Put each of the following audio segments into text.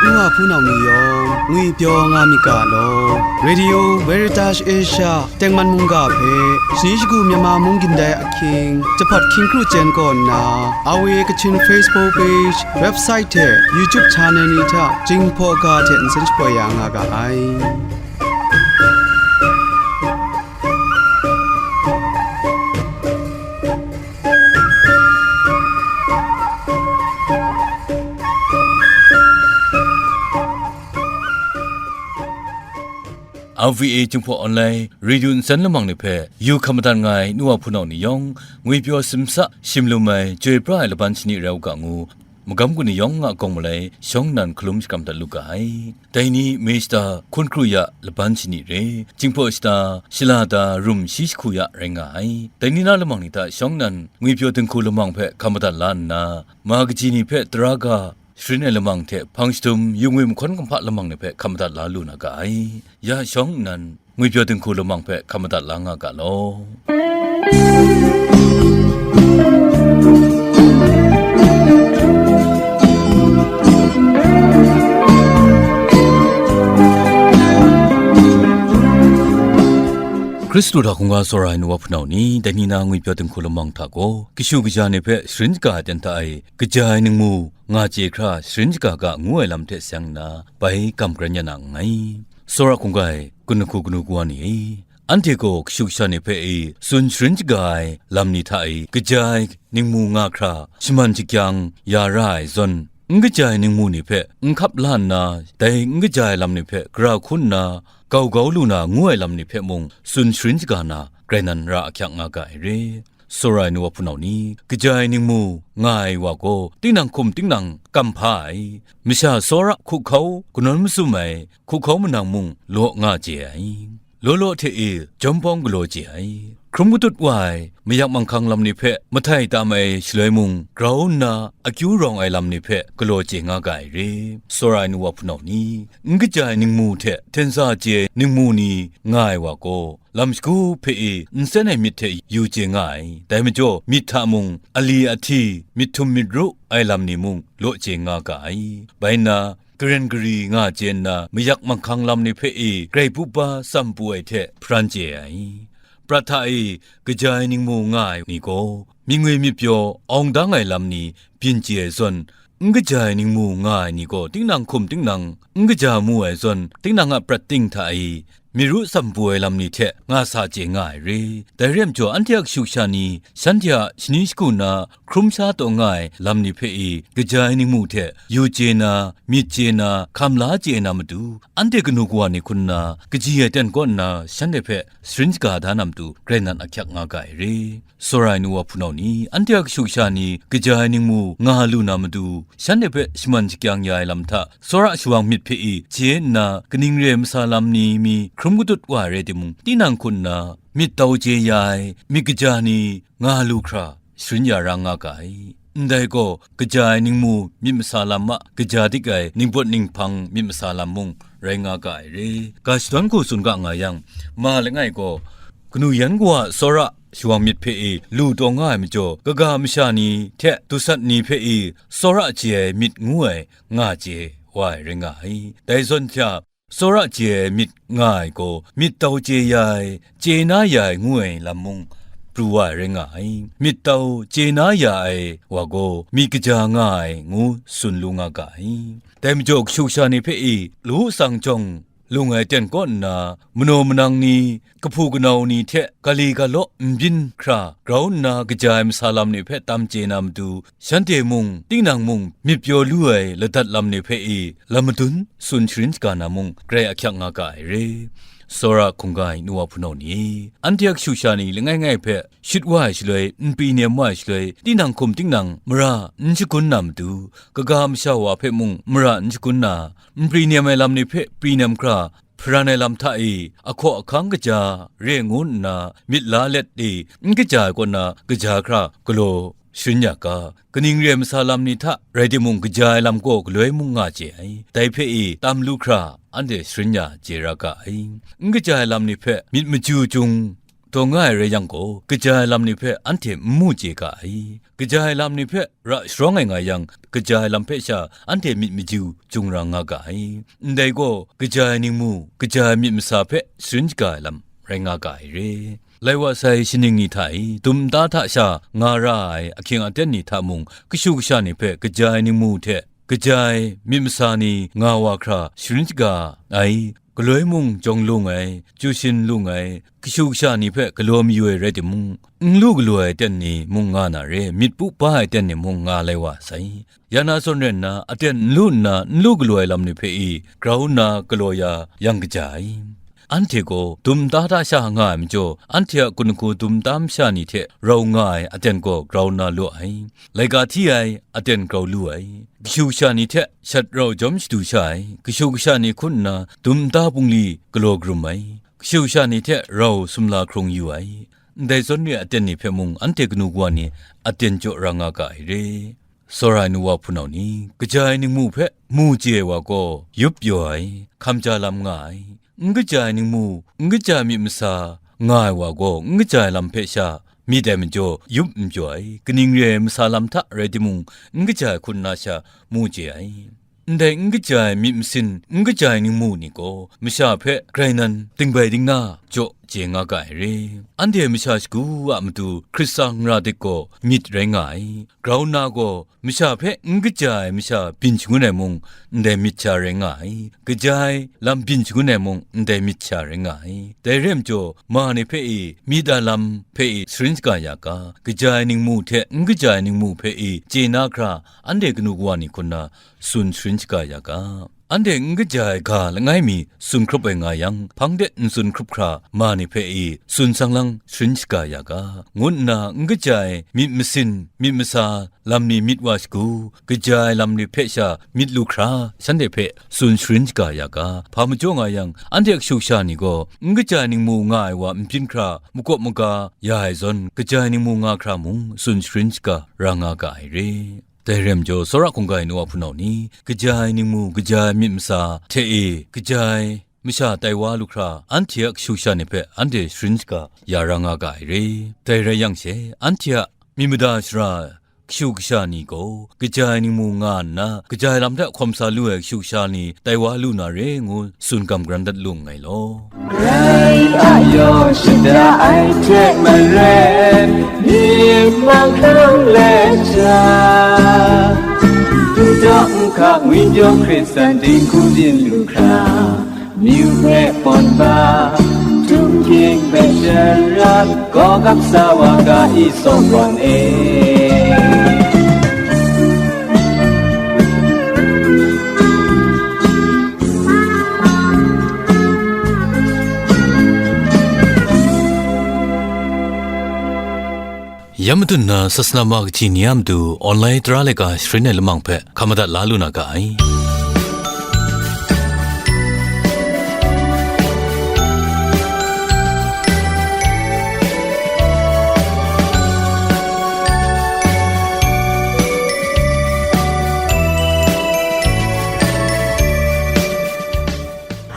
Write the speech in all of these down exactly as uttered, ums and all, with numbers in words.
Nwa hpunau ni yawng ngwipyaw nga myit ga law. Radio Veritas Asia tengman mungga hpe shani shagu Myanmar mung gindai ahkying, jahpat hkying kru chyen kaw nna, R V A Kachin Facebook page, website hte YouTube channel ni hta Jinghpaw ga hte nsen shapoi ya nga ga ai. R V A Jinghpaw Online Radio nsen lamang ni hpe yu hkam madat nga ai nu wa hpunau ni yawng, ngwipyaw simsa shim lum ai, chyoi pra ai laban shani rai u ga ngu, magam gun ni yawng a kawng malai shawng nnan hkalum shakram dat lu ga ai. Dai ni Minista Hkun Kru Ya laban shani re, Jinghpaw Shata Shalata Rum Shi Jahku Ya rai nga ai. Dai ni na lamang ni hta shawng nnan ngwipyaw dinghku lamang hpe hkam madat la nna, ma kaji ni hpe tara ga sharin ai lamang hte hpang shadum yu ngwi mahkawn kumhpa lamang ni hpe hkam madat la lu na ga ai. Ya shawng nnan, ngwipyaw dinghku lamang hpe hkam madat la nga ga law. Hkristu hta hkungga tsawra ai nu wa hpunau ni, dai ni na ngwipyaw dinghku lamang hta gaw, kashu kasha ni hpe sharin shaga ai ten hta e, kaja ai ningmu nga chye hkra sharin shaga ga ngu ai lam hte seng nna, bai kam karen ya na nngai. Tsawra hkungga ai kun lahku kanu kawa ni e, anhte gaw kashu kasha ni hpe e tsun sharin shaga ai lam ni hta e, kaja ai ningmu nga hkra shaman shakyang ya ra ai zawn, n kaja ai ningmu ni hpe n hkap la nna, dai n kaja ai lam ni hpe gara hkun nna gau gau lu na ngu ai lam ni hpe mung tsun sharin shaga na, grai nan ra ahkyak nga ga ai re. Tsawra ai nu wa hpunau ni, kaja ai ningmu nga ai wa gaw, tinang hkum tinang kam hpa ai, masha tsawra hkuhkau kanawn masum ai hkuhkau manang mung law nga chye ai. Law law hte e jawm pawng galaw chye ai. Hkrum kadut wa ai mayak manghkang lam ni hpe mahtai tam ai shaloi mung, grau nna akyu rawng ai lam ni hpe galaw chye nga ga ai re. Tsawra ai nu wa hpunau ni, n kaja ai ningmu hte hten sa chye ai ningmu ni nga ai wa gaw, lam shagu hpe e nsen ai myit hte yu chye nga ai. Dai majaw, myit hta mung, ali ahti, myit htum myit ru ai lam ni mung law chye nga ga ai. Bai nna, garen gari nga chye nna, mayak manghkang lam ni hpe e grai bup ba tsam pru ai hte hparan chye ai. Prat hta e kaja ai ningmu nga ai ni gaw, myit ngwi myit pyaw awng dang ai lam ni byin chye ai zawn, n kaja ai ningmu nga ai ni gaw, tinang hkum tinang n kaja mu ai zawn, tinang a prat ting hta e myit ru tsam pru ai lam ni hte nga sa chye nga ai re. Dai re ai majaw, anhte a kashu kasha ni shanhte a shani shagu na hkrum sha taw nga ai lam ni hpe e, kaja ai ningmu hte yu chye na, myit chye na, hkam la chye na matu, anhte kanu kawa ni hkun nna, kaji ai ten kaw nna shanhte hpe sharin shaga da na matu, grai nan ahkyak nga ga ai re. Tsawra ai nu wa hpunau ni, anhte a kashu kasha ni kaja ai ningmu nga lu na matu, shanhte hpe shaman shakyang ya ai lam hta, tsawra shawang myit hpe e chye nna, kaning re ai masa lam ni mi hkrum kadut wa ai rai timung, tinang hkun nna myit tau chye ya ai myit kaja ni nga lu hkra sharin ya ra nga ga ai. Ndai gaw, kaja ai ningmu myit masa lam a kaja dik ai ningpawt ninghpang myit masa lam mung rai nga ga ai re. Ga shadawn hku tsun ga nga yang, ma langai gaw, kanu yan kawa a tsawra shawang myit hpe e lu taw nga ai majaw, kaga masha ni hte dusat ni hpe e tsawra chye ai myit ngu ai nga chye wa ai rai nga ai. Dai zawn hte a, tsawra chye ai myit nga ai gaw, myit tau chye ya ai, chye na ya ai ngu ai lam mung pru wa ai rai nga ai. Myit tau chye na ya ai wa gaw, myit kaja nga ai ngu tsun lu nga ga ai. Dai majaw, kashu kasha ni hpe e, lawu tsang jawng lung ai ten kaw nna, manaw manang ni, kahpu kanau ni hte gali galaw n byin hkra grau nna kaja ai masa lam ni hpe tam chye na matu, shanhte mung, tinang mung, myit pyaw lu ai ladat lam ni hpe e lam madun tsun sharin shaga na mung, grai ahkyak nga ga ai re. Tsawra hkungga ai nu wa hpunau ni, anhte a kashu kasha ni langai ngai hpe shut wa ai shaloi, n pyi nem wa ai shaloi, tinang hkum tinang mara n shagun na matu, kaga masha wa hpe mung mara n shagun na, n pyi nem ai lam ni hpe pyi nem hkra, hparan ai lam hta e, ahkaw ahkang kaja re ngu nna myit la let e, n kaja ai kaw na kaja hkra galaw sharin ya ga, kaning re ai masa lam ni hta rai timung, kaja ai lam gaw galoi mung nga chye ai. Dai hpe e tam lu hkra, anhte sharin ya chye ra ga ai. N kaja ai lam ni hpe myit maju jung taw nga ai rai yang gaw, kaja ai lam ni hpe anhte n mu chye ga ai. Kaja ai lam ni hpe ra sharawng ai nga yang, kaja ai lam hpe sha anhte myit maju jung ra nga ga ai. Ndai gaw, kaja ai ningmu, kaja ai myit masa hpe sharin shaga ai lam rai nga ga ai re. Lai wa sai shaning ni hta e, dum nta hta sha nga ra ai ahkying aten ni hta mung, kashu kasha ni hpe kaja ai ningmu hte kaja ai myit masa ni nga wa hkra sharin shaga ai, galoi mung jawng lung ai, chyu shin lung ai, kashu kasha ni hpe galaw mayu ai rai timung, n lu galaw ai aten ni mung nga na re, myit pu pa ai aten ni mung nga lai wa sai. Ya na zawn rai nna, aten n lu nna, n lu galaw ai lam ni hpe i grau nna galaw ya yang kaja ai. Anhte gaw dum nta hta sha nga ai majaw, anhte a gun hku dum nta masha ni hte rau nga ai aten gaw grau nna lu ai. Laika hti ai aten grau lu ai. Kashu kasha ni hte shat rau jawm shadu sha ai. Kashu kasha ni hkun nna dum nta bungli galaw karum ai. Kashu kasha ni hte rau sumla hkrung yu ai. Ndai zawn re ai aten ni hpe mung anhte kanu kawa ni aten jaw ra nga ga ai re. Tsawra ai nu wa hpunau ni, kaja ai ningmu hpe mu chye ai wa gaw yup pyaw ai, hkam ja lam nga ai. N kaja ai ningmu, n kaja ai myit masa nga ai wa gaw, n kaja ai lam hpe sha myit ai majaw, yup n pyaw ai. Kaning re ai, masa lam hta rai timung, n kaja ai hkun na sha mu chye ai. Ndai n kaja ai myit masin, n kaja ai ningmu ni gaw, masha hpe grai nan dingbai dingna jaw chye nga ga ai re. Anhte masha shagu a matu Hkrit sa n ra dik gaw myit rai nga ai. Grau nna gaw, masha hpe n kaja ai masha byin shangun ai mung, ndai myit sha rai nga ai. Kaja ai lam byin shangun ai mung, ndai myit sha rai nga ai. Dai re ai majaw, ma ni hpe e, myit a lam hpe e sharin shaga ya ga, kaja ai ningmu hte n kaja ai ningmu hpe e chye na hkra, anhte kanu kawa ni hkun na tsun sharin shaga ya ga. Anhte n kaja ai ga langai mi tsun hkrup ai nga yang, hpang de n tsun hkrup hkra ma ni hpe e tsun sang lang sharin shaga ya ga, ngu nna n kaja ai myit masin, myit masa, lam ni myit wa shagu, kaja ai lam ni hpe sha myit lu hkra, shanhte hpe tsun sharin shaga ya ga. Hpa majaw nga yang, anhte kashu kasha ni gaw, n kaja ai ningmu nga ai wa n byin hkra, makawp maga ya ai zawn, kaja ai ningmu nga hkra mung tsun sharin shaga ra nga ga ai re. Dai re ai majaw, tsawra hkungga ai nu wa hpunau ni, kaja ai ningmu, kaja ai myit masa hte e, kaja ai masha tai wa lu hkra, anhte a kashu kasha ni hpe anhte sharin shaga ya ra nga ga ai re. Dai rai yang she, anhte a myit mada shara kashu kasha ni gaw, kaja ai ningmu nga nna, kaja ai lam hta hkawm sa lu ai kashu kasha ni tai wa lu na re ngu tsun kam karan dat lu nngai law. Grai a yaw shada ai hte maren, myit mahkang let sha, n daw n hka ngwipyaw Hkristan dinghku byin lu hkra, myu hpe pawn ba, htum hkying hpe sharat, gaw gap sa wa ga i, Sawpwan e. Ya matut na sasana ma kahti ni a matu online tara laika sharin ai lamang hpe hkam madat la lu na ga ai.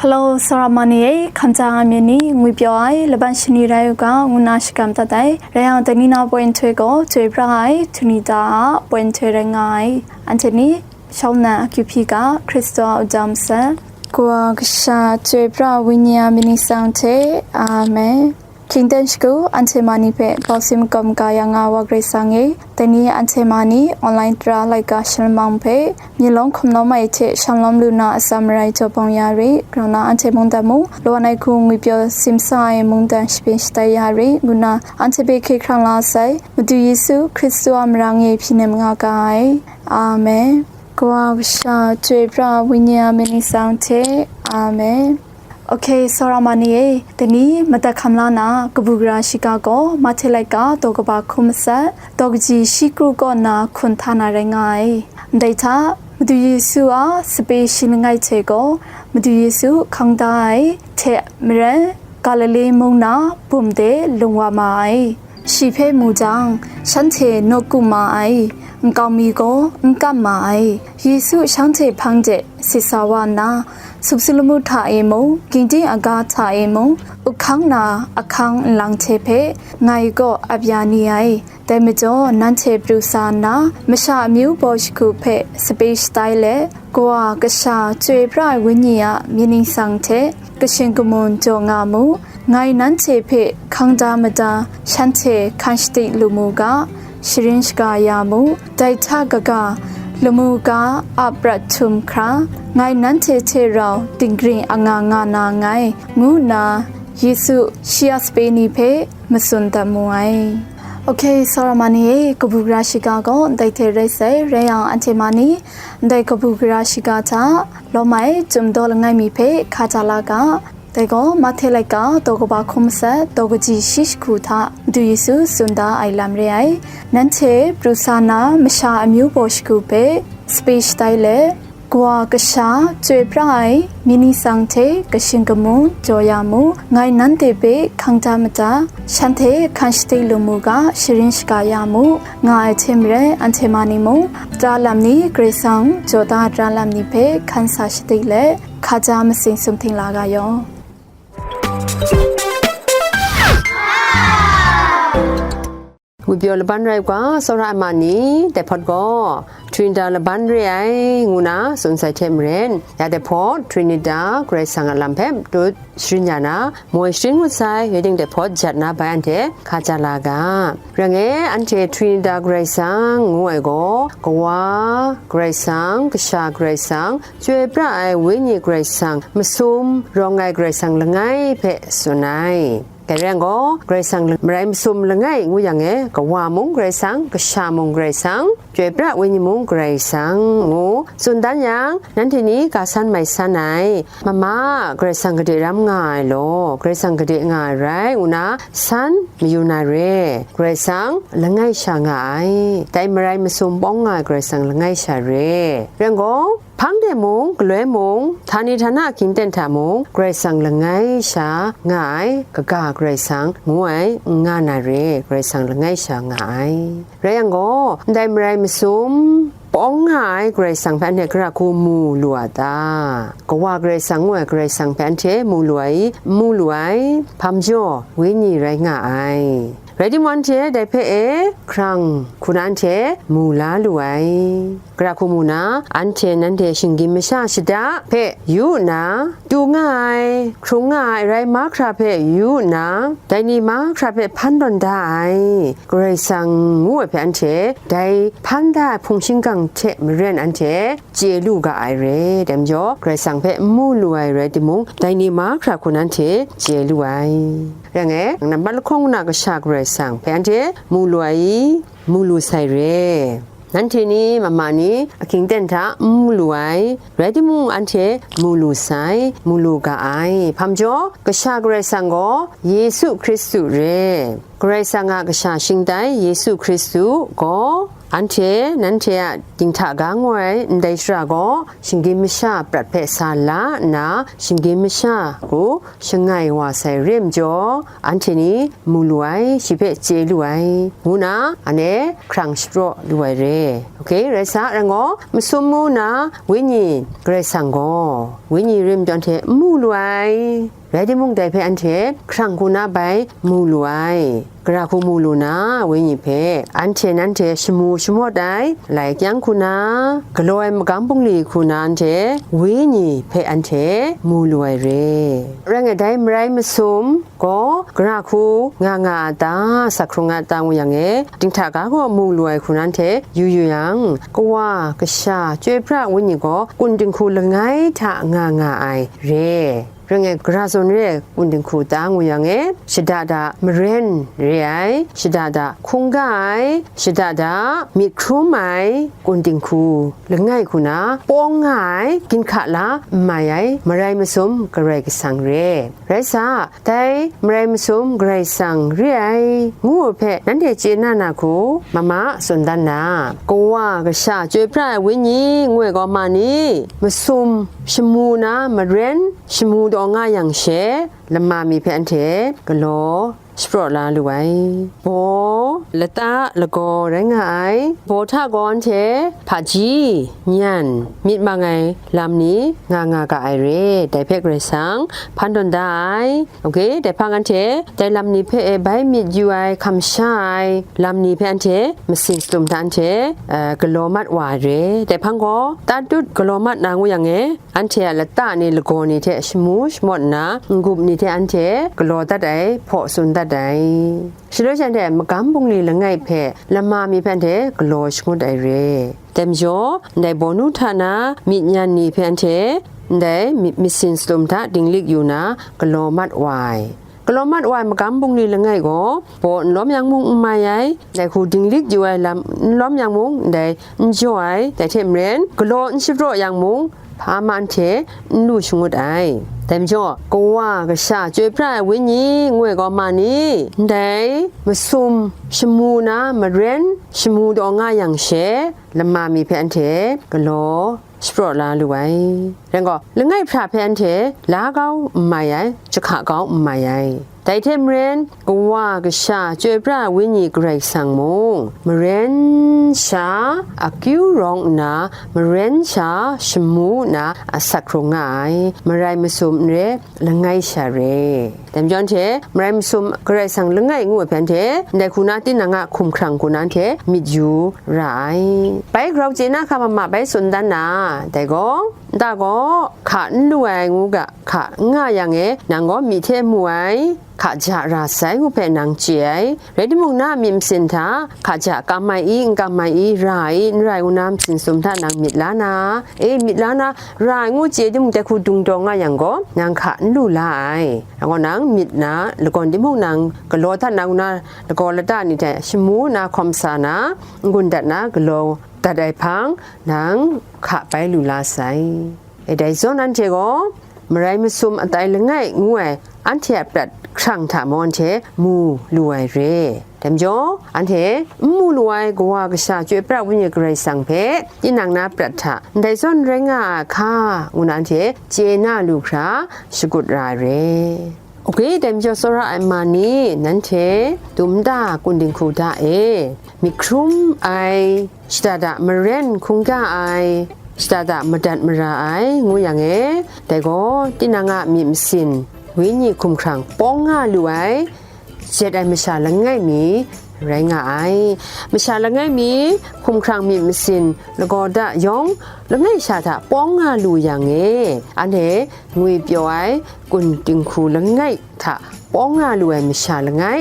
Hello, Saramani e, hkam ja nga myit ni, ngwipyaw ai, laban shani rai u ga, ngu nna shakram dat ai. Rai yang, dai ni na poi nhtoi gaw, chyoi pra ai, Tunita a poi nhtoi rai nga ai. Anhte ni, shawng na akyu hpyi ga, Hkristu a uja masat. Kawa kasha, chyoi pra ai Wenyi a myit ni sang hte. Amen. Hkying ten shagu, anhte mani hpe grau si makam ga ya nga ai wa Karai Kasang e, dai ni anhte mani online tara laika shalom hpe, myit lawm hkum lawm ai hte shalom lu na atsam marai jaw bawng ya re, grau na anhte mungdan mung, lawan ai hku ngwipyaw simsa ai mungdan shapyen shatai ya re, ngu na anhte hpe hkye hkrang la sai, Madu Yesu Hkristu a marang e hpyi nem nga ga ai. Amen. Kawa kasha, chyoi pra ai Wenyi a myit ni sang hte. Amen. Ok, Saramani e, dai ni madat hkam la na kabu gara shiga gaw, Mahte laika daw kaba hkun matsat, daw kaji shi kru kaw nna hkun hta na rai nga ai. Ndai hta, Madu Yesu a sape shi langai hte gaw, Madu Yesu hkang da ai hte maren, Galile mung na bum de lung wa ma ai. Shi hpe mu jang, shanhte nawku ma ai, nkau mi gaw n kam ma ai. Yesu shanhte hpang de sit sa wa nna, sumsing lamu hta e mung, gingding aga hta e mung, up hkang na ahkang nlang hte hpe ngai gaw ap ya ni ai. Dai majaw, nanhte pru sa nna, masha amyu baw shagu hpe sape shatai let, Kawa Kasha Chyoi Pra Ai Wenyi a myit ningsang hte kashin kamun jaw nga mu. Ngai nanhte hpe hkang da mada, shanhte hkan shadik lu mu ga, sharin shaga ya mu. Dai hta kaga, lamu ga a prat htum hkra, ngai nanhte hte rau dinggring anga nga na nngai, ngu nna Yesu shi a sape ni hpe matsun dat mu ai. Ok, tsawra ma ni e, kabu gara shiga gaw ndai hte rai sai, rai yang, anhte ma ni ndai kabu gara shiga hta lawm ai Chyum Daw Langai mi hpe hka ja la ga. Dai gaw Mahte laika daw kaba hkun matsat, daw kaji shi jahku hta Madu Yesu tsun da ai lam re ai. Nanhte pru sa na masha amyu baw shagu hpe sape shatai let, Kawa Kasha Chyoi Pra Ai Myit Ningsang hte kashin kamun jaw ya mu. Ngai nanhte hpe hkang da mada, shanhte hkan shadik lu mu ga, sharin shaga ya mu, nga ai hte maren, anhte ma ni mung, tara lam ni, Karai Kasang jaw da ai tara lam ni hpe hkan sa shadik let, hka ja matsing sumhting la ga yaw. Ngwi pyaw laban rai u ga, tsawra ai ma ni, dai hpawt gaw Trinita laban re ai, ngu na tsun sai hte maren, ya dai hpawt Trinita Karai Kasang a lam hpe matut sharin ya na, moi sharin ngut sai, rai ting dai hpawt jat na bai anhte hka ja la ga. Rai ngai, anhte Trinita Karai Kasang ngu ai gaw, Kawa, Karai Kasang, Kasha Karai Kasang, Chyoi Pra Ai Wenyi Karai Kasang, masum rawng ai Karai Kasang langai hpe tsun ai. Dai rai yang gaw, Karai Kasang marai masum langai ngu yang e, Kawa mung Karai Kasang, Kasha mung Karai Kasang, Chyoi Pra Wenyi mung Karai Kasang ngu tsun dan yang, nanhte ni ga san mai san ai, mama, Karai Kasang gade ram nga ai law, Karai Kasang gade nga ai rai, ngu na san mayu na re. Karai Kasang langai sha nga ai, dai marai masum pawng nga ai Karai Kasang langai sha re. Rai yang gaw, hpang de mung, galoi mung, htani htana ahkying ten hta mung, Karai Kasang langai sha nga ai, kaga Karai Kasang ngu ai, n nga na re, Karai Kasang langai sha nga ai. Rai yang gaw, ndai marai masum pawng nga ai Karai Kasang hpe anhte gara hku mu lu a ta? Kawa Karai Kasang ngu ai Karai Kasang hpe anhte mu lu ai, n mu lu ai, hpa majaw, Wenyi rai nga ai. Rai timung, anhte dai hpe e hkrang hku na anhte mu la lu ai. Gara hku mu na, anhte nanhte shinggyim masha shada hpe yu nna, tu nga ai, hkrung nga ai arai mahkra hpe yu nna, dai ni mahkra hpe hpan tawn da ai, Karai Kasang ngu ai hpe anhte dai hpan da ai hpung shingkang hte maren anhte chye lu ga ai re. Dai majaw, Karai Kasang hpe n mu lu ai rai timung, dai ni mahkra hku na anhte chye lu ai. Rai ngai, nambat lahkawng na Kasha Karai Kasang hpe anhte mu lu ai i, mu lu sai re. Nanhte ni, mama ni, ahkying ten hta n mu lu ai, rai timung, anhte mu lu sai, mu lu ga ai. Hpa majaw, Kasha Karai Kasang gaw Yesu Hkristu re. Karai Kasang a Kasha shingtai Yesu Hkristu gaw, anhte, nanhte a dinghta ga ngoi ai ndai shara gaw, shinggyim masha prat hpe sa la nna, shinggyim masha hku shangai wa sai re majaw, anhte ni mu lu ai, shi hpe chye lu ai, ngu na, anhte hkrang shapraw lu ai re. Ok, rai sa, rai ngaw, masum mu na Wenyi Karai Kasang gaw, Wenyi rim chyawm hte n mu lu ai, rai timung, dai hpe anhte hkrang hku na bai mu lu ai. Gara hku mu lu na, Wenyi hpe anhte nanhte shamu shamawt ai, lai kyang hku na, galaw ai magam bungli hku na, anhte Wenyi hpe anhte mu lu ai re. Rai ngai, dai marai masum gaw, gara hku nga nga a ta, sa hkrung a ta ngu yang e, dinghta ga gaw mu lu ai hku na anhte yu yu yang, Kawa, Kasha, Chyoi Pra Wenyi gaw kun dinghku langai hta nga nga ai re. Rai ngai, gara zawn re ai kun dinghku ta ngu yang e, shada da maren re ai, shada da hkungga ai, shada da myit hkrum ai kun dinghku langai hku na pawng nga ai, ginhka la n mai ai, marai masum Karai Kasang re. Rai sa, dai marai masum Karai Kasang re ai, ngu ai hpe nanhte chye na na hku, mama tsun dan na, Kawa, Kasha, Chyoi Pra Ai Wenyi ngu ai gaw ma ni, masum shamu na maren shamu taw nga yang she, lama mi hpe anhte galaw shapraw la lu ai. Baw, lata, lagaw rai nga ai. Baw hta gaw anhte hpaji, nyan, myit mang ai lam ni nga nga ga ai re. Dai hpe Karai Kasang hpan tawn da ai. Ok, dai hpang anhte dai lam ni hpe e bai myit yu ai, hkam sha ai lam ni hpe anhte masin shadum hta anhte, eh, galaw mat wa ai re. Dai hpang gaw, tatut galaw mat na ngu yang e, anhte a lata ni lagaw ni hte shamu shamawt nna, n-gup ni hte anhte galaw dat ai, hpaw tsun dat ai. Shaloi shanhte magam bungli langai hpe lama mi hpe anhte galaw shangut ai re. Dai majaw, ndai bawnu hta na myit nyan ni hpe anhte, ndai mi-, masin shadum hta dinglik yu na, galaw mat wa ai. Galaw mat wa ai magam bungli langai gaw, baw n lawm yang mung n mai ai, dai hku dinglik yu ai lam n lawm yang mung, ndai n jaw ai, dai hte maren, galaw n shapraw yang mung, hpa ma hte n lu shangut ai. Dai majaw, kawa kasha chyoi pra ai wenyi ngu ai gaw ma ni? Ndai masum shamu na maren shamu taw nga yang she, lama mi hpe anhte galaw shapraw la lu ai. Rai gaw, langai hpra hpe anhte la kau n mai ai, jahka kau n mai ai. Dai hte maren, kawa kasha chyoi pra ai wenyi Karai Kasang mung, maren sha akyu rawng nna, maren sha shamu nna asak hkrung nga ai, marai masum n re, langai sha re. Dai majaw anhte, marai masum Karai Kasang langai ngu ai hpe anhte, ndai hku na tinang a hkumhkrang hku na anhte myit yu ra ai. Bai grau chye na hkam ma bai tsun dan na, dai gaw, nta gaw hka n lu ai ngu ga, hka n nga yang e, nang gaw myi hte mu ai, hka ja ra sai ngu hpe nang chye ai. Rai timung, na a myit masin hta hka ja kam ai i, n kam ai i, ra ai i, n ra ai ngu na, masin sum hta nang myit la na, e, myit la na, ra ai ngu chye timung, dai hku dungdawng nga yang gaw, nang hka n lu la ai. Nang gaw nang myit na, lagawn timung nang galaw dat na ngu na, lagaw lata ni hte shamu na hkawm sa na, n-gun dat na, galaw dat ai hpang, nang hka bai lu la sai. E, dai zawn anhte gaw, marai masum atai langai ngu ai, anhte a prat hkrang hta mung anhte mu lu ai re. Dai majaw, anhte n mu lu ai kawa kasha chyoi pra ai wenyi Karai Kasang hpe, tinang na prat hta ndai zawn rai nga ai hka, ngu na anhte chye na lu hkra shagut ra ai re. Ok, dai majaw tsawra ai ma ni, nanhte dum nta kun dinghku da e, myit hkrum ai, shada da maren hkungga ai, shada da madat mara ai, ngu yang e, dai gaw tinang a myit masin, wenyi hkumhkrang pawng nga lu ai, jet ai masha langai mi rai nga ai. Masha langai mi, hkumhkrang myit masin, lagaw da yawng, langai sha hta pawng nga lu yang e, anhte ngwi pyaw ai kun dinghku langai hta pawng nga lu ai masha langai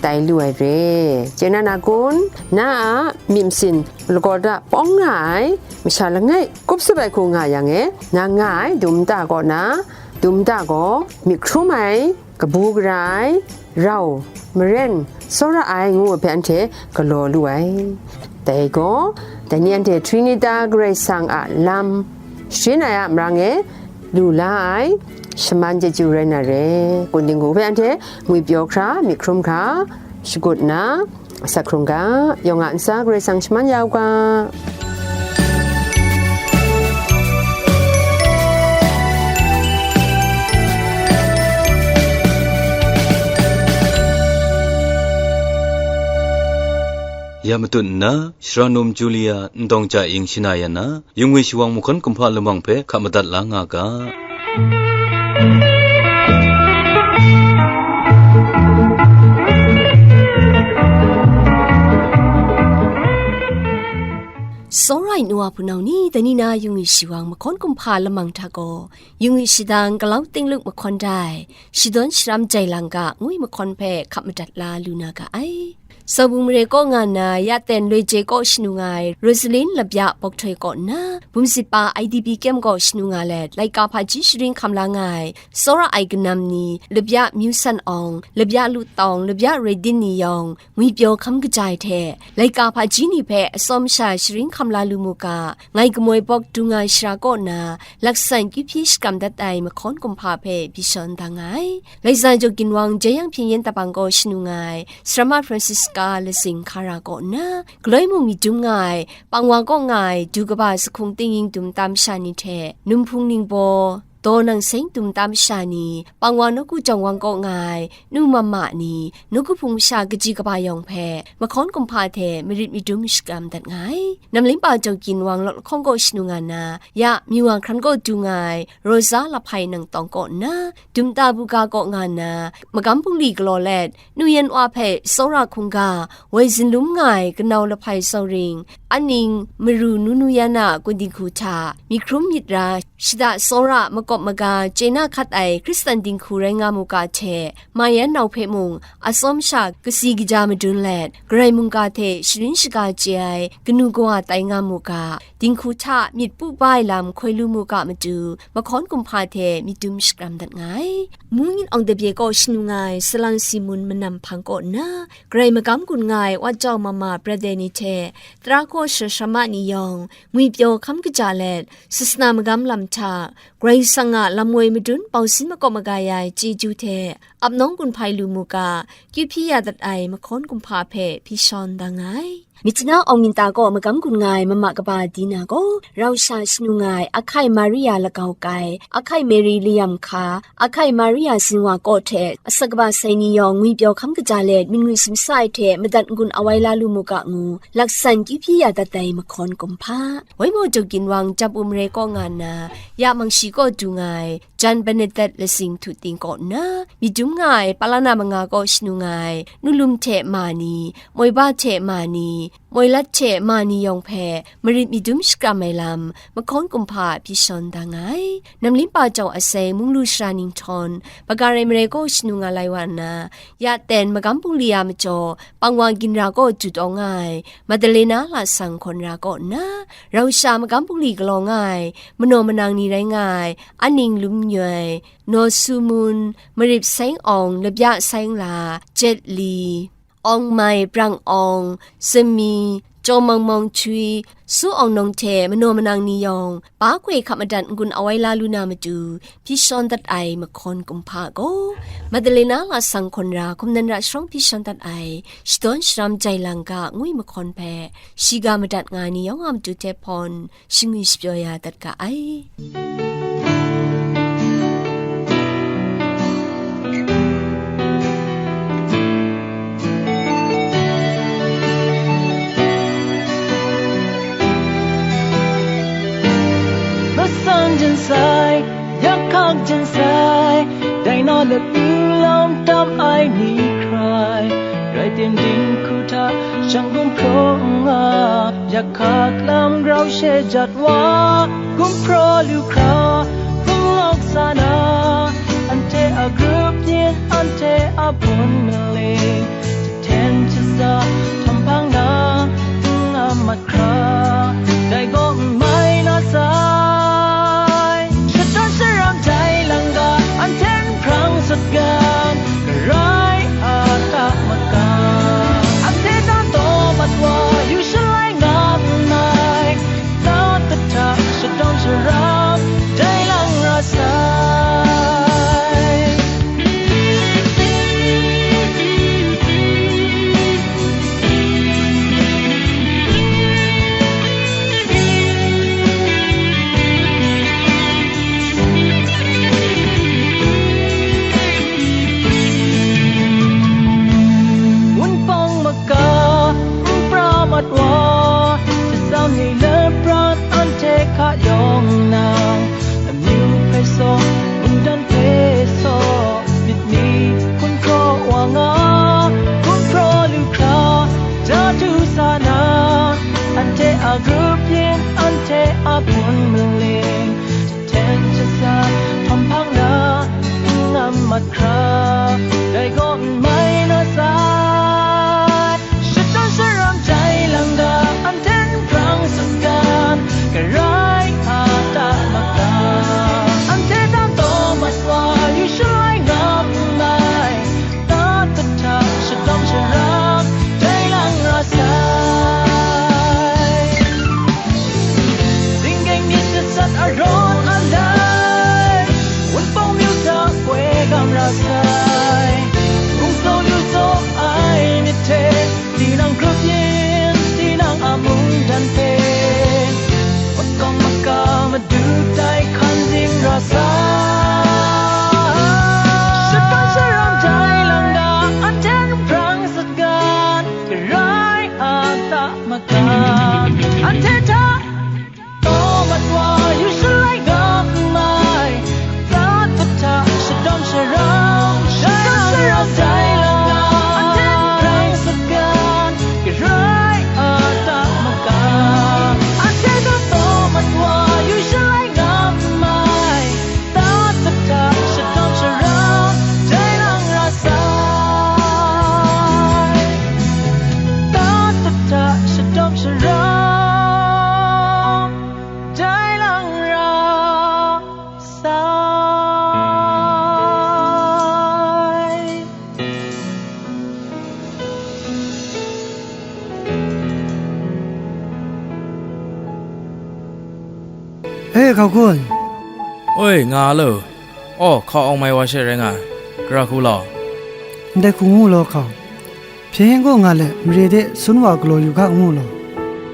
tai lu ai re. Chye na na kun? Na a myit masin lagaw da pawng nga ai masha langai kup sup ai hku nga yang e, nang nga ai dum nta kaw na, dum nta gaw myit hkrum ai, kabu gara ai, rau, maren, tsawra ai ngu ai hpe anhte galaw lu ai. Dai gaw, dai ni anhte Trinita Karai Kasang a lam sharin ai a marang e lu la ai, shaman chyeju rai na re. Kun dinghku hpe anhte ngwi pyaw hkra, myit hkrum hkra, shagut nna, asak hkrung ga, yawng a ntsa Karai Kasang shaman ya u ga. Ya matut nna, Shara Num Julia Ndawng Ja Ying shana ya na, Yungwi shawang mahkawn kumhpa lamang hpe hka madat la nga ga. Tsawra ai nu wa hpunau ni, dai ni na Yungwi shawang mahkawn kumhpa lamang hta gaw, Yungwi shadang galau tingluk mahkawn dai, shadawn sharam jai lang ga ngwi mahkawn hpe hka madat la lu na ga ai. Sawbung mare kaw nga nna, ya ten loi je kaw shanu nga ai Rosalin Labya Bawk Htoi kaw nna, Bumsit pa I D P kyem kaw shanu nga let, laika hpaji sharin hkam la nga ai, tsawra ai kanam ni, Labya Myu San Awng, Labya Lu Tawng, Labya Rai Din ni yawng, ngwi pyaw hkam kaja ai hte, laika hpaji ni hpe atsawm sha sharin hkam la lu mu ga, Ngai Kamoi Bawk Dung Ai Shara kaw na, laksan kyu hpyi shakram dat ai mahkawn kumhpa hpe byi shawn da nga ai. Laika jaw ginwang Jeyang Hpyen Yen Tabang kaw shanu nga ai, Sarama Francisca Lazing Hkara kaw na, galoi mung myit dum nga ai, Pangwa kaw nga ai, du kaba sahkung tingying dum tam sha ni hte, Numhpung Ningbaw, daw nang seng dum tam sha ni, pang wa nawku jawng wang kaw nga ai nu mama ni, nawku hpung masha kaji kaba yawng hpe mahkawn kumhpa hte marit madum shakram dat nga ai. Namlinpa Jawgin Wang lawt lahkawng kaw shanu nga na, ya Myiwa hkran kaw du nga ai Rosa Lahpai Nangtawng kaw nna, Dumta Buga kaw nga na, magam bungli galaw let, Nu Yan Wa hpe tsawra hkungga, woi zinlum nga ai kanau lahpai tsawring, aning maru nu nu yan a kun dinghku hta, myit hkrum myit ra, shada tsawra makawp maga chye na hkat ai Hkristan dinghku rai nga mu ga hte, ma yan nau hpe mung atsawm sha kasi kaja madun let, Karai mungga hte sharin shaga chye ai kanu kawa tai nga mu ga, dinghku hta myit pu ba ai lam hkoi lu mu ga matu, mahkawn kumhpa hte myit dum shakram dat nga ai. Mungin Awng Tabye kaw shanu nga ai Salang Simun manam hpang kaw nna, Karai magam gun nga ai Wat Jau Mama Brother ni hte, tara hkaw shara sharama ni yawng, ngwipyaw hkam kaja let, sasana magam lam hta, Karai Kasang a lam woi madun bausin makawp maga ya ai chyeju hte, ap nawng gun hpai lu mu ga, kyu hpyi ya dat ai mahkawn kumhpa hpe hpyi shawn da nga ai. Myitkyina Awng Minta kaw magam gun nga ai mama kaba Dina gaw, rau sha shanu nga ai Ahkai Maria Lagau Kai, Ahkai Mary Layam Hka, Ahkai Maria Zinwa kaw hte asak kaba sai ni yawng ngwipyaw hkam kaja let, myit ngwi simsa ai hte madat n-gun awai la lu mu ga ngu, laksan kyu hpyi ya dat ai mahkawn kumhpa. Waimaw Jawgin Wang Jap U Mare kaw nga nna, ya Mangshi kaw du nga ai, Jan Bernadette Lasing Htu Ting kaw nna, myit dum nga ai palana manga kaw shanu nga ai, Nu Lum hte ma ni, Moi Ba hte ma ni, Moi Lat hte ma ni yawng hpe marit myit dum shakram ai lam, mahkawn kumhpa hpyi shawn da nga ai. Namlinpa Jau Asai Munglu Sara Ninghtawng, Bagarai Mare kaw shanu nga lai wa nna, ya ten magam bungli a majaw, pang wa ginra kaw jut awng nga ai, Madalena Lasang Hkawn Ra kaw nna, rau sha magam bungli galaw nga ai, manaw manang ni rai nga ai, Aning Lum Nyoi, Naw Su Mun, Marip Seng Awng, Labya Seng La, Jet Li, Awng Mai, Brang Awng, Sami, Jaw Mawng Mawng Chui, Su Awng Nawng hte manaw manang ni yawng, ba hkoi hkap madat n-gun awai la lu na matu, hpyi shawn dat ai mahkawn kumhpa gaw, Madalena Lasang Hkawn Ra, Hkum Nan Ra Sharawng hpyi shawn dat ai, Shadawn Sharam Jai Lang Ga ngwi mahkawn hpe, shiga madat nga ai ni yawng a matu hte hpawn, shingwi shapyaw ya dat ga ai. Masan jen sai, yakhang jen sai, dai na latu lam tam ai ni hkrai, rai tim dinghku hta shang gumhpraw n nga, yakhak lam grau she jat wa, gumhpraw lu hkra, hpung lawk sa na, anhte a grup yin, anhte a bun maling, jahten jahsa, htawnhpang na, n-, a mat hkra, dai gaw n mai na sai. Shadawn sharam jai lang ga, anhte n hprang sut gan, Karai a ta maka, anhte ta taw mat wa, yu shalai nga n ai, ta kata shadawn sharam jai lang ra sai. Wunpawng maka, n pra mat wa, jasam ni le pran anhte hka yawng nang, amyu hpe saw, mungdan hpe saw, myit ni hkun hkraw wa nga, hkun hpraw lu hkra, ja du sa na, anhte a grup yin, anhte a hpun maling, jahten jahsa, htawnhpang na, n ngam mat hkra, dai gaw n mai na sai. Shadawn sharam jai lang ga, anhte n hprang sut gan, Karai a ta maka, anhte ta taw mat wa, yu shalai nga n ai, ta kata shadawn sharam jai lang ra sai. Zinggeng myit jasat arawn alai, wunpawng myu hta poi gam ra sai. Gumhpraw lu saw ai myit hte, tinang grup yin, tinang a mungdan hpe, makawng maka madu tai hkan zing ra sai. Hkau kun? Oi, nga lo. Aw, hkau awng mai wa she rai nga ai. Gara hku law? Ndai hku ngu law hkau. Hpyen gaw nga let, mare de sun wa galaw yu ga ngu law?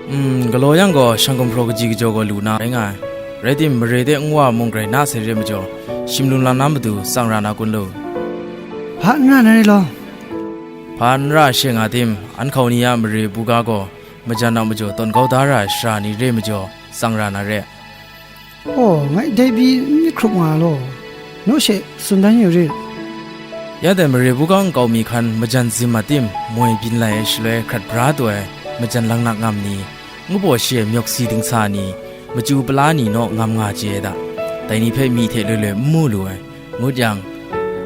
Mm, galaw yang gaw, shang gumhpraw kaji kajaw gaw lu na rai nga ai. Rai tim, mare de nwa mung grai na sai re majaw, shim lum lam na matu tsang ra na kun lu? Hpa n ra na re law? Hpa n ra she nga tim, an hkau ni a mare buga gaw, majan a majaw tawn kau da ra ai shara ni re majaw, tsang ra na re. Aw, ngai dai pyi n myit hkrup nga law, naw she tsun dan yu rit. Ya dai mare buga nkau mi hkan majan zim a tim, moi byin lai ai shaloi hkrat bra taw ai, majan langnak ngam ni, ngu baw shi ai myawk si dingsa ni, machyu pala ni naw ngam nga chye ai da. Dai ni hpe myi hte loi loi n mu lu ai. Ngut yang,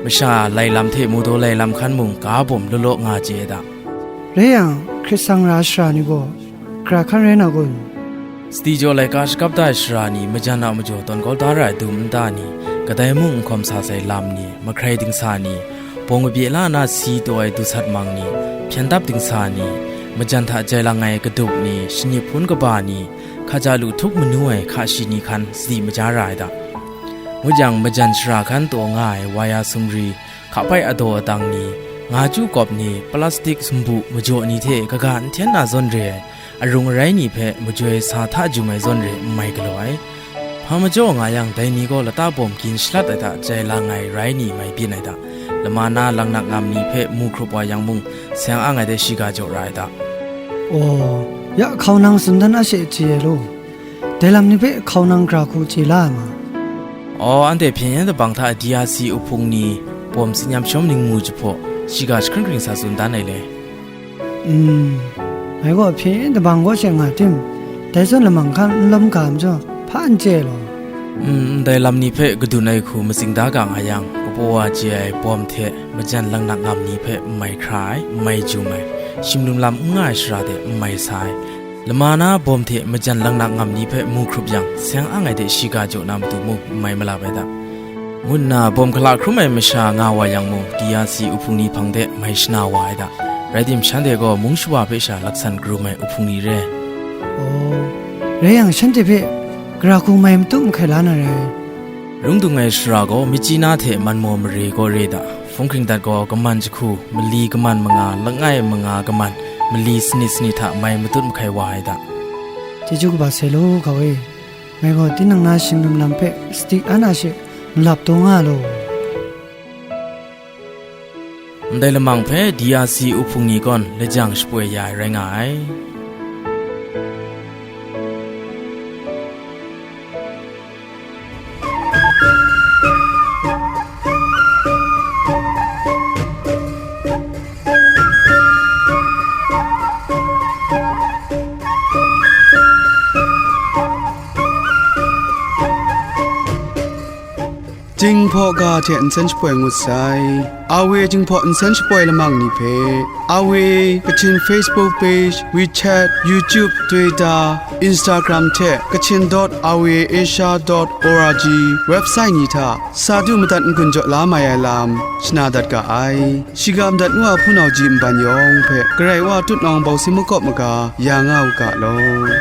masha lai lam hte mawdaw lai lam hkan mung ga bawm law law nga chye ai da. Rai yang, hkrit sang ra ai shara ni gaw, gara hkan rai na kun? Sadi jaw laika shakap da ai shara ni, majan a majaw tawn kau da ra ai dum nta ni, kadai mung n hkawm sa sai lam ni, mahkrai dingsa ni, bawng kabye la na si taw ai dusat mang ni, hpyen dap dingsa ni, majan hta jai lang ai kadup ni, shanip hpun kaba ni, hkaja lu htup manu ai hka shi ni hkan sadi maja ra ai da. Ngut yang, majan shara hkan taw nga ai waya sumri, hkapai adaw adang ni, nga chyu kawp ni, plastik sumbu majaw ni hte kaga n hten na zawn re ai, arung arai ni hpe majoi sa hta jum ai zawn re n mai galaw ai. Hpa majaw nga yang, dai ni gaw lata bawm gin shalat ai hta jai lang ai rai ni mai byin ai da. Lama na langnak ngam ni hpe mu hkrup wa yang mung, seng ang ai de shiga jaw ra ai da. Aw, ya hkau nang tsun dan a she chye ai law? Dai lam ni hpe hkau nang gara hku chye la ai ma? Aw, anhte hpyen yen dabang hta D R C uhpung ni bawm tsin yam shawm ningmu jahpaw, shiga jahkring hkring sa tsun dan ai le? Mm, ngai gaw hpyen yen dabang kaw she nga tim, dai zawn lamang hkan n lawm ga majaw, hpa n chye law? Mm, ndai lam ni hpe kadun ai hku matsing da ga nga yang, kapaw wa chye ai bawm hte majan langnak ngam ni hpe n mai hkra ai, n mai jum ai, shim lum lam n nga ai shara de n mai sa ai, lama na bawm hte majan langnak ngam ni hpe mu hkrup yang, seng ang ai de shiga jaw na matu mung n mai malap ai da, ngu nna bawm hkala hkrum ai masha nga wa yang mung, D R C uhpung ni hpang de mai shana wa ai da. Rai tim, shanhte gaw mung shawa hpe sha laksan karum ai uhpung ni re. Aw, rai yang, shanhte hpe gara hku mai matu mahkai la na rai. Rung dung ai shara gaw, Myitkyina hte Manmaw mare gaw re da. Hpung hkring dat gaw, kaman jahku, mali kaman manga, langai manga kaman, mali sanit sanit hta mai matut mahkai wa ai da. Chyeju kaba sai law, hkau e. Ngai gaw tinang na shim lum lam hpe sadi an a she malap taw nga law. Ndai lamang hpe D R C uhpung ni gawn lajang shapoi ya ai rai nga ai. Jinghpaw ga hte nsen shapoi ngut sai. Awe Jinghpaw nsen shapoi lamang ni hpe, Awe Kachin Facebook page, WeChat, YouTube, Twitter, Instagram hte Kachin dot awe asia dot org website ni hta sa du madat n-gun jaw la mai ai lam shana dat ga ai. Shiga madat ngu a hpunau ji nban yawng hpe Karai Wa tutnawng bawsi makawp maga ya nga u ga law.